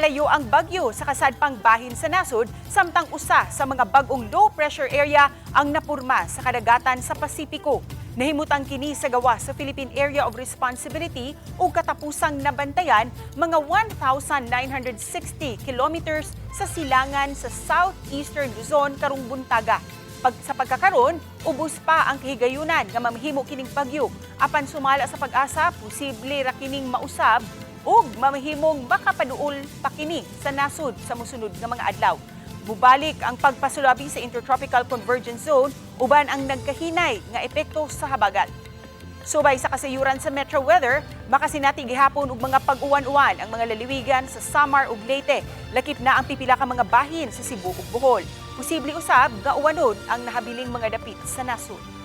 Nagalayo ang bagyo sa kasadpang bahin sa nasod samtang usa sa mga bag-ong low pressure area ang napurma sa kadagatan sa Pasipiko. Nahimutang kini sa gawas sa Philippine Area of Responsibility ug katapusang nabantayan mga 1,960 kilometers sa silangan sa southeastern Luzon karong buntaga. Sa pagkakaron, ubos pa ang kahigayunan nga mamahimo kining bagyo. Apan sumala sa PAGASA, posible ra kining mausab ug mamahimong makapaduol pa kini sa nasod sa mosunod nga mga adlaw. Mubalik ang pagpasulabi sa Intertropical Convergence Zone uban ang nagkahinay nga epekto sa habagat. Subay sa kasayuran sa Metro Weather, makasinati gihapon og mga pag-uwan-uwan ang mga lalawigan sa Samar ug Leyte. Lakip na ang pipila ka mga bahin sa Cebu ug Bohol. Posible usab nga uwanon ang nahabiling mga dapit sa nasod.